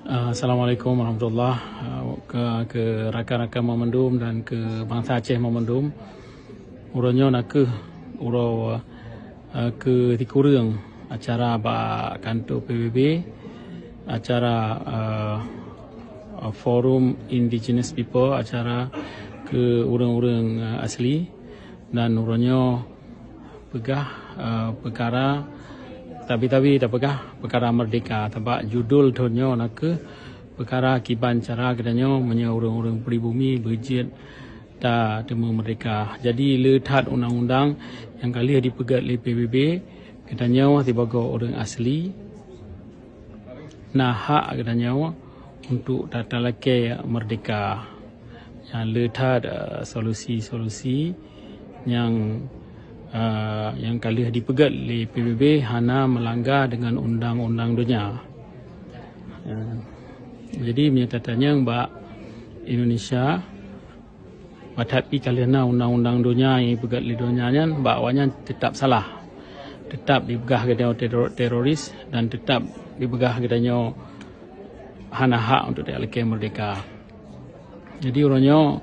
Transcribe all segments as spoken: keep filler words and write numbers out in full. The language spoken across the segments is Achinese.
Ah, Assalamualaikum warahmatullah. Ah, ke, ke rakan-rakan mandum dan ke bansa Aceh mandum. Uroe nyoe nakeuh uroe, ah, ke sikureueng acara bak kantor P B B, acara, ah, ah, Forum Indigenous People, acara ke ureuëng-ureuëng, ah, asli. Dan uroe nyoe peugah, eh, peukara, tabi-tabi tapeugah peukara merdeka. Sabab judul thon nyoe nakeuh peukara kiban cara geutanyoe meunyoe ureuëng-ureuëng pribumi beujeuet tateumé merdeka. Jadi le that undang-undang nyang ka lheueh dipeugét lé P B B, geutanyoe sibagoe ureuëng asli na hak geutanyoe untuk tatalakée merdeka. Nyang le that, eh, solusi-solusi nyang, eh, nyang ka lheueh dipeugét lé P B B hana meulangga deungon undang-undang donya. Eh, jadi meunyoe tatanyong bak Indonesia, bak that pih ka lheueh na undang-undang donya nyang dipeugét lé donya nyan, bak awaknyan teutap salah. Teutap dipeugah geutanyoe teror-, teroris dan teutap dipeugah geutanyoe hana hak untuk talakée merdeka. Jadi uroe nyoe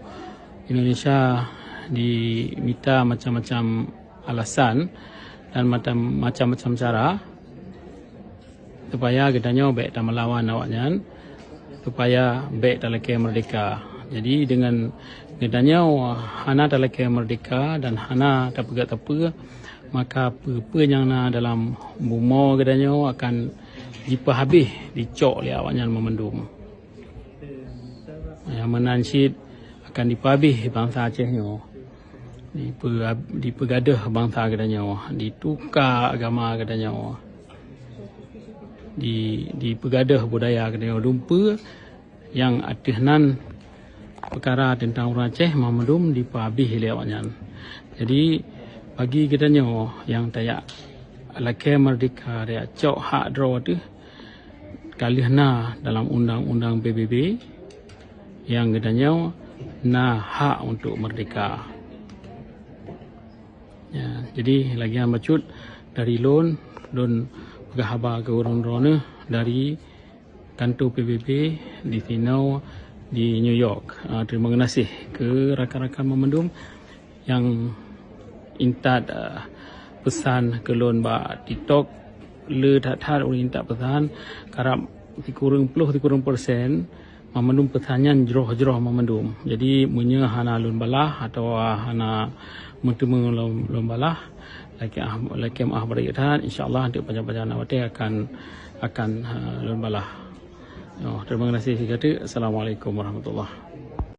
Indonesia dimita macam-macam alasan dan macam, macam-macam cara supaya geutanyoe bék tamelawan awaknyan, supaya bék talakée merdeka. Jadi deungon geutanyoe hana talakée merdeka dan hana tapeugét sapeue, maka peue-peue nyang na dalam bumoe geutanyoe akan jipeuhabéh, dicok lé awaknyan meumandum. Nyang meunan cit akan dipeuhabéh bansa Aceh nyoe. Dipeu-, dipeugadeuh bansa geutanyoe, dituka agama geutanyoe, di, dipeugadeuh budaya geutanyoe. Dumpeue nyang ateueh nan peukara teuntang ureuëng Aceh mandum dipeuhabéh lé awaknyan. Jadi bagi geutanyoe nyang tajak lakée merdeka, tajak cok hak droe teuh, ka lheueh na dalam undang-undang P B B nyang geutanyoe na hak untuk merdeka. Ya, jadi lagée nyan bacut dari lôn, lôn peugah haba keu ureuëng droeneuh dari kantor P B B di sinoe di New York. Ah, terima kasih keu rakan-rakan mandum nyang intat, ah, peusan keu lôn bak TikTok. Le that-that ureuëng intat peusan, karab sikureueng ploh sikureueng persen, mandum peusan nyan jroh-jroh mandum. Jadi meunyoe hana lôn balah atawa hana meuteumé lôn, lôn balah, lakée ah, lakée meu'ah barék that, insya Allah teuk pajan-pajan watée akan, akan, ah, lôn balah. Oh, terima kasih sigateuk. Assalamualaikum warahmatullahi.